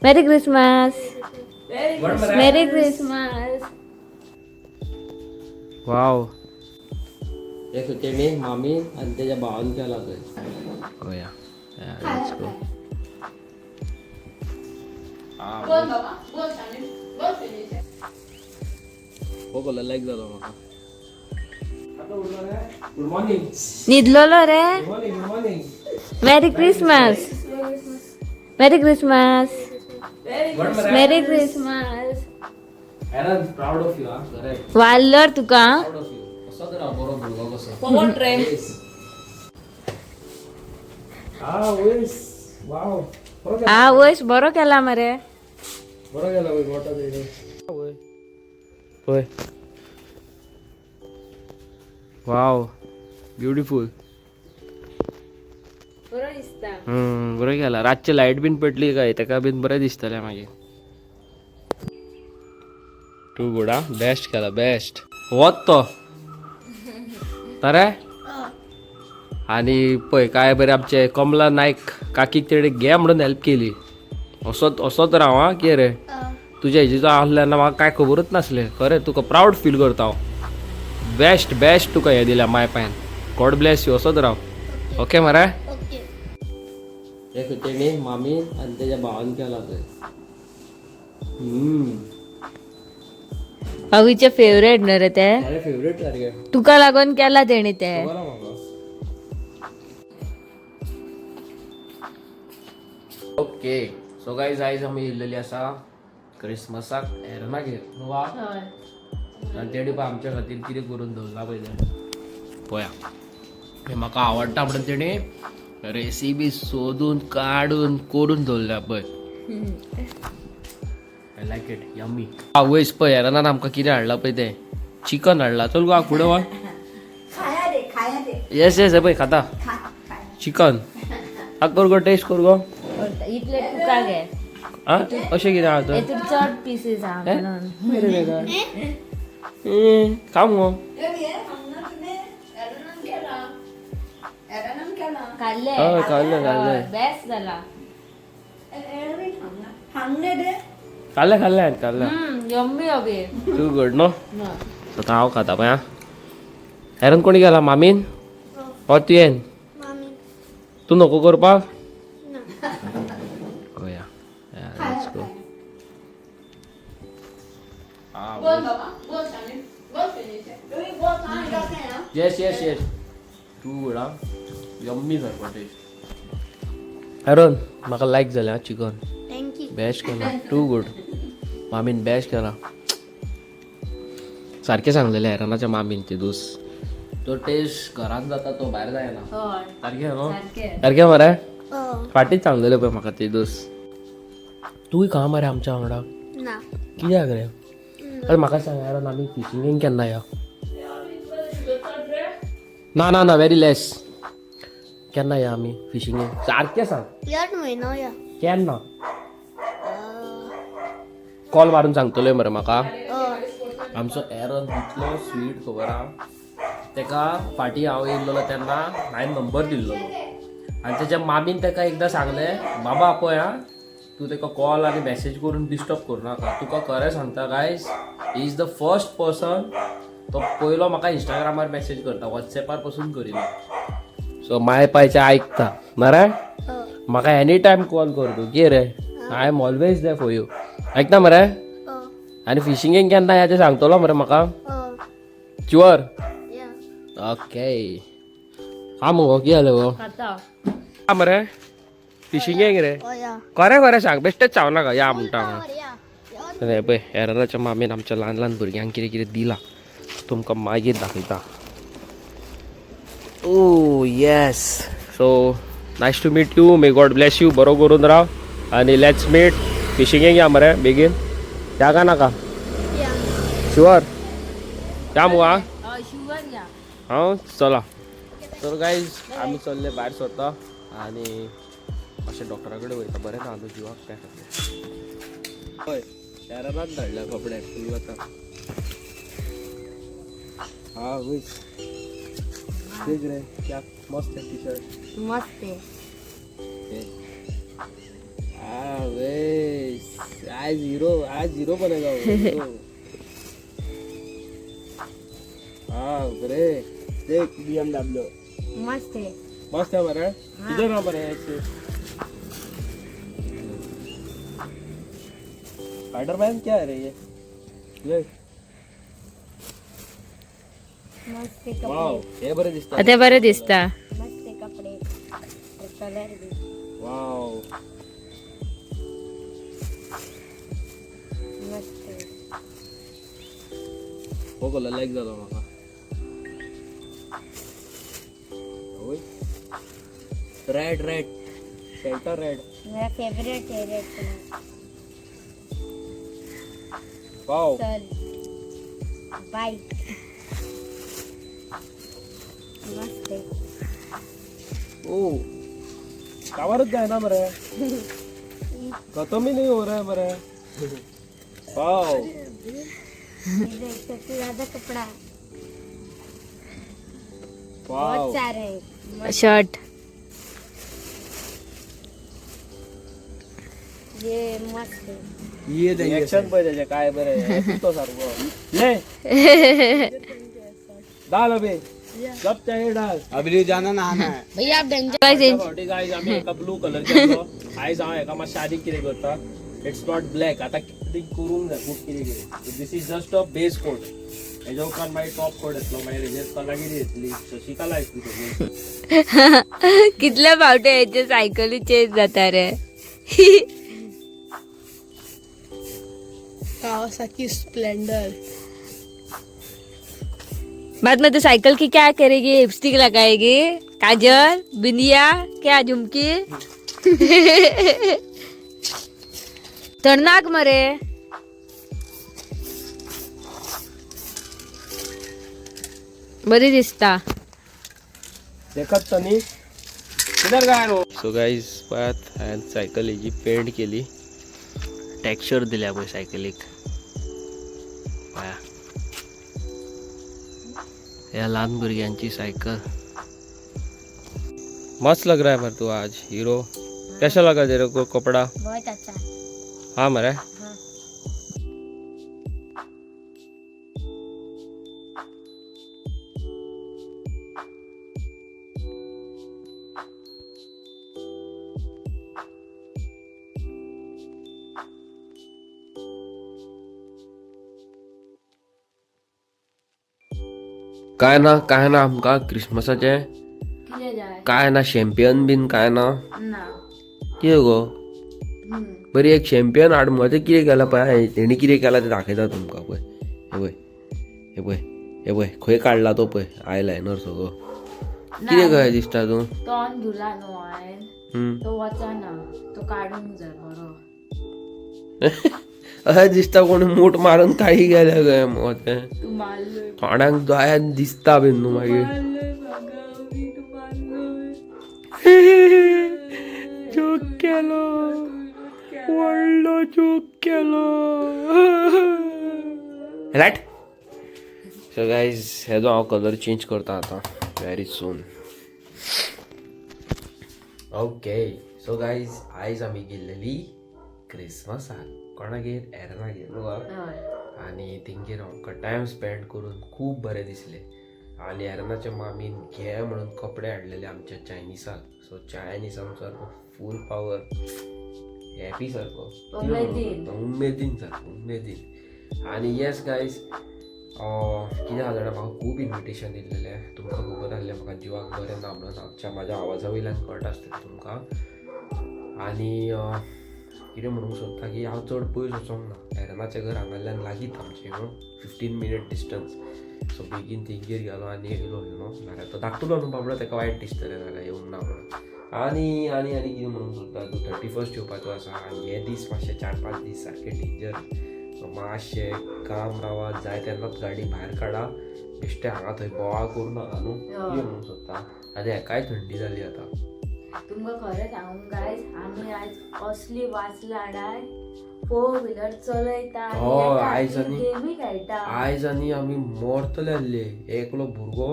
Merry Christmas. Merry Christmas. Wow, हे तेणी मामी आनी तेच्या भावान केला थंय. पळोवया. Let's go. हो कलर लायक जालो म्हाका. Good morning. न्हिदलोलो रे. Good morning. Good morning. Merry Christmas. Merry Christmas. Merry Christmas. Aaron, proud of you. हा, खरें. वाल्लर तुका. Proud of you. कसो तर हांव बरो भुरगो कसो. हा वयस, वाव, बरो केला. हा वयस, बरो केला मरे. बरो केला वय मोठो तेणी. वय पळय, वाव, ब्युटिफूल. बरो दिसता. बरें केला. रातचे लायट बीन पेटली काय तेका बीन बरें दिसतलें मागीर. Too good. हा, बेस्ट केला, बेस्ट. वत तो तर. आनी पळय काय बरें आमचे कमला नायक काकीक तेणे घे म्हणून हेल्प केली. असोच असोच राव. हा, कितें रे, तुज्या हेजेचो आहले तेन्ना म्हाका कांय खबरूच नासलें. खरें तुका प्रावड फील करता हांव. बेस्ट बेस्ट तुका हें दिल्या माय पायन. God Blaise you. असोच राव, ओके मरे. हे तेणी मामी आनी तेच्या भावान केला थंय. अवीचे फेवरेट न्हू रे ते. माझे फेवरेट सारखे. तुका लागून केला तेणी ते. खबर आहा म्हाका. ओके, सो गायज, आयज आमी येयल्लेली आसा क्रिसमसाक एरनागेर न्हू वा. आनी तेणी पळय आमच्या खातीर कितें करून दवरला पळय तें पळया. हें म्हाका आवडटा म्हणून तेणी रेसिपी सोदून काडून करून दवरल्या पळय. I like it, yummy. आवयस, पळय एरनान आमकां कितें हाडलां पळय तें. चिकन हाडलां. चल गो, फुडें वा. येस येस, हे पळय, खाता चिकन. हा, कर गो, टेस्ट कर गो. ही प्लेट तुका घे. आ, अशें कितें आहा तर? हेतून चड पीसीस आहा म्हणून. खा मुगो. खाल्ले. हय, खाल्ले, खाल्ले. बेस्ट जाला. खाल्ले, खाल्ले हांवें, खाल्ले. यम्मी अभी. टू गुड न्हू. आतां हांव खाता पळय. आं, एरन कोणी केला, मामीन हो तुवें? तूं नको करपाक. पळोवया. Let's go. Yes, too good. हा, यम्मी सारको टेस्ट. एरन, म्हाका लायक जालें आं चिकन. Thank you. Best केला, टू गुड. मामीन बेस्ट केला. सारकें सांगलेलें एरनाच्या मामीन ते दोस, तो टेस्ट घरान जाता तो भायर जायना. हय. सारकें न्हू? सारकें. सारकें मरे. फाटीच सांगलेलें पळय म्हाका ते दोस. तूंय खा मरे आमच्या वांगडा. ना. कित्याक रे? अरे, म्हाका सांग एरन, आमी फिशिंगेक केन्ना या? ना ना ना, व्हेरी लेस. केन्ना या आमी फिशिंगेक, सारकें सांग. यार म्हयनो या. केन्ना कॉल मारून सांगतलोय मरे म्हाका? आमचो एरन इतलो स्वीट, खबर आहा तेका. फाटीं हांव येयल्लो तेन्ना हांवें नंबर दिल्लो आनी तेच्या मामीन तेका एकदां सांगलें, बाबा पळय आं, तूं तेका कॉल आनी मॅसेज करून डिस्टर्ब करूं नाका. तुका खरें सांगता guys, he is the first person. तो पयलो म्हाका इंस्टाग्रामार मॅसेज करता, वॉट्सॅपार पसून करिना. सो माय पायचें आयकता मरे. म्हाका एनी टायम कॉल कर तूं. कितें रे, I am always there for you. आयकता मरे? आनी फिशिंगेक केन्ना या तें सांगतलो मरे म्हाका? शुअर? ओके. हा मुगो, कितें जालें गो? खाता. हा मरे फिशिंगेक रे? खरें खरें सांग, बेश्टेच सांगू नाका या म्हणटा हांव. हे पळय, एरनाच्या मामीन आमच्या ल्हान ल्हान भुरग्यांक कितें कितें दिलां, तुमकां मागीर दाखयता. Oh yes, so nice to meet you. May God bless you. बरो करून राव आनी let's meet. फिशिंगेक या मरे बेगीन. या काय नाका? शुअर या मुगो. आं. शुअर या. हांव चला तर गायज, आमी चल्ले भायर सरता आनी मातशें डॉक्टरा कडेन वयता. बरें ना न्हू जिवाक त्या खातीर. हय, एरनान धाडल्या कपडे फूल आतां. हा वयच देख रे, क्या मस्त आहे टी शर्ट. मस्त आहे. हा वेज. आज हीरो, आज हीरो बनेगा वो, हीरो। हाँ बरे, देख BMW। मस्त आहे. मस्त है बरे, इधर ना बरे ऐसे। स्पाइडरमैन क्या है रे ये? ये मस्त आहे. वाव, हे बरे दिसता. ते बरे दिसता. मस्त कपडे, कलर बी. वाव. मस्त. हो कलर लाईक झालो म्हाका. होय, रेड रेड शेल्टर रेड. मेरा फेवरेट है रेड कलर. वाव. चल, बाईक मस्त आहे. ओ कामारच जाय ना बरे, खत्म ही नहीं हो रहा है बरे. वाव. ये देख, सबसे ज्यादा कपड़ा. वाव. बहुत सारे हैं. शर्ट. ये मस्त है. ये रिएक्शन पळय त्याचे काय बरे तो सारखो ले डाल, अभी सब चाहिए डाल. अभी जाना नहाना है. भैया, आप डेंजर. फावटी गायज आमी एका ब्लू कलर केलो. आयज हांव हेका मातशें आनीक कितें करता. It's not black. आतां कितें करूंक जाय, खूब कितें कितें. This is just a base coat. हेज्या उपरांत मागीर टॉप कोट येतलो, मागीर हेजेर कलागिरी येतली, शशिकला येतली सगळी. कितल्या फावटी हेचे सायकली चेंज जाता रे. Kawasaki Splendor. बाद में तो साइकिल की क्या करेगी? लिपस्टिक लगाएगी, काजल, बिंदिया, क्या झुमकी, तरनाक मरे. बरी दिसता. देखत तर न्ही किधर काय. सो गाईज, पळयात, हांवें सायकल हेजी पेंट केली, टॅक्चर दिल्या पळय सायकलीक. पळया, ह्या ल्हान भुरग्यांची सायकल. मस्त लग रहा है. पर तू आज हीरो कैसा लगा तेरे को कपड़ा? बहुत अच्छा. हाँ मरे. हाँ. काय ना, काय ना, आमकां क्रिसमसाचें. कितें जाय? काय ना, शॅम्पियन बीन काय ना? ना. कितें गो? बरी एक शॅम्पियन हाड मगो. तें कितें केलां पळय, तेणी कितें केलां तें दाखयता तुमकां. पळय, हे पळय, हे पळय, हे पळय, खंय काडला तो पळय I liner सगळो. कितें काय दिसता तूं? तोंड धुला न्हू हांवें. तो वचना, तो काडूंक जाय बरो. अशें दिसता कोणी मूठ मारून काळी गेल्या काय मगो तें. तूं मारलोय. कोणाक दोळ्यान दिसता बीन न्हू मागीर. मारलोय म्हाका, तूं मारलोय. जोक केलो, व्हडलो जोक केलो. रायट, सो गायज, हेजो हांव कलर चेंज करता आतां very soon. Okay, so guys, आयज आमी गेल्लेली क्रिसमसाक कोणागेर? एरनागेर न्हू गो? हय. आनी तेंगेर आमकां टायम स्पेंड करून खूब बरें दिसलें. आनी एरनाच्या मामीन घे म्हणून कपडे हाडलेले आमच्या चायनिसाक. सो चायनीस सारको फूल पावर हॅपी सारको. उमेदीन. उमेदीन, सारको उमेदीन. आनी येस गायज, कितें आसा जाणा, म्हाका खूब इन्विटेशन दिल्लेलें. तुमकां खबर आसलें म्हाका जिवाक बरें ना म्हणून, आमच्या म्हाज्या आवाजा वयल्यान कळटा आसतलें तुमकां. आनी कितें म्हणूंक सोदता की हांव चड पयस वचोंक ना. एरनाचें घर हांगासरल्यान लागींच आमचें, 15 minute distance. सो बेगीन तेंगेर गेलो आनी येयलो, you know. नाल्यार तो धाकटुलो न्हू बाबडो, तेका वायट दिसतलें नाल्यार येवंक ना म्हणून. आनी आनी आनी कितें म्हणूंक सोदता, तूं 31st येवपाचो आसा आनी हे दीस मातशे 4-5 दीस सारके डेंजर. सो मातशें काम रावा, जाय तेन्नाच गाडी भायर काडा, बेश्टे हांगा थंय बोवाळ करूं नाका न्हू. कितें म्हणूंक सोदता, आनी हेकाय थंडी जाली आतां. तुमकां खरें सांगू गायज, आमी आयज असली वाचला हाडाय, फोर व्हिलर चलयता. हय, आयज आनी गेमी खेळटा. आयज आनी आमी मरतले आसले. एकलो भुरगो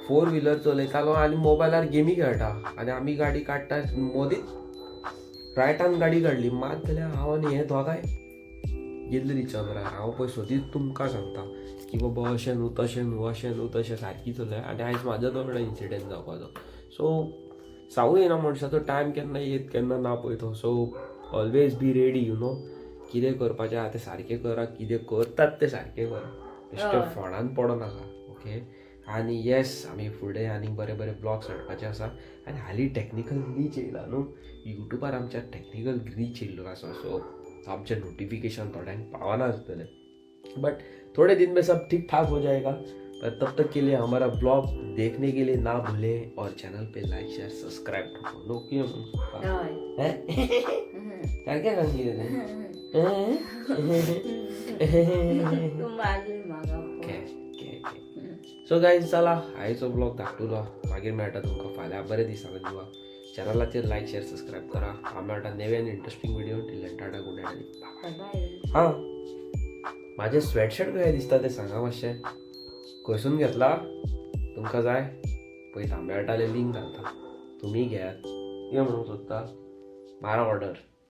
फोर व्हिलर चलयतालो आनी मोबायलार गेमी खेळटा आनी आमी गाडी काडटा, मदींच रायटान गाडी काडली मात जाल्यार हांव आनी हे दोगांय गेल्ली चंद्रार. हांव पळय सदींच तुमकां सांगता की बाबा अशें न्हू तशें न्हू अशें न्हू तशें, सारकी चलय. आनी आयज म्हाज्या वांगडा इन्सिडंट जावपाचो. सो सांगू येना मनशाचो टायम केन्ना येत केन्ना ना पळय तो. So always be ready, you know. कितें करपाचें आहा तें सारकें करा, कितें करतात तें सारकें करा, बेश्टें फोणान पडो नाका. ओके, आनी येस, आमी फुडें आनीक बरे बरे ब्लॉग्स हाडपाचे आसा. आनी हालीं टॅक्निकल ग्लीच येयला न्हू युट्यूबार, आमच्या टॅक्निकल ग्लीच येयल्लो आसा. सो आमचें नोटिफिकेशन थोड्यांक पावना आसतलें, बट थोड़े दिन में सब ठीक ठाक हो जाएगा. पर तब तक के लिए हमारा ब्लॉग देखने के लिए ना भूले और चैनल पे लाइक शेयर सब्सक्राइब ठोको. नो कितें म्हणूंक सोदता? हय. सारकें सांग कितें तें. तूं मारली म्हाका. ओके ओके, सो गायज, चला, आयचो ब्लॉग धाकटुलो. मागीर मेळटा तुमकां फाल्यां. बरें दिसांनी दिवा. चॅनलाचेर लायक शेअर सबस्क्रायब करा. हांव मेळटा नव्यान interesting video. Till tata, good night आनी बाय बाय. हां, म्हाजें स्वेटशर्ट कशें दिसता तें सांगा मातशें. खंयसून घेतला? तुमकां जाय पळयता, मेळटाले लिंक घालता, तुमी घेयात. कितें म्हणूंक सोदता? मारा ऑर्डर.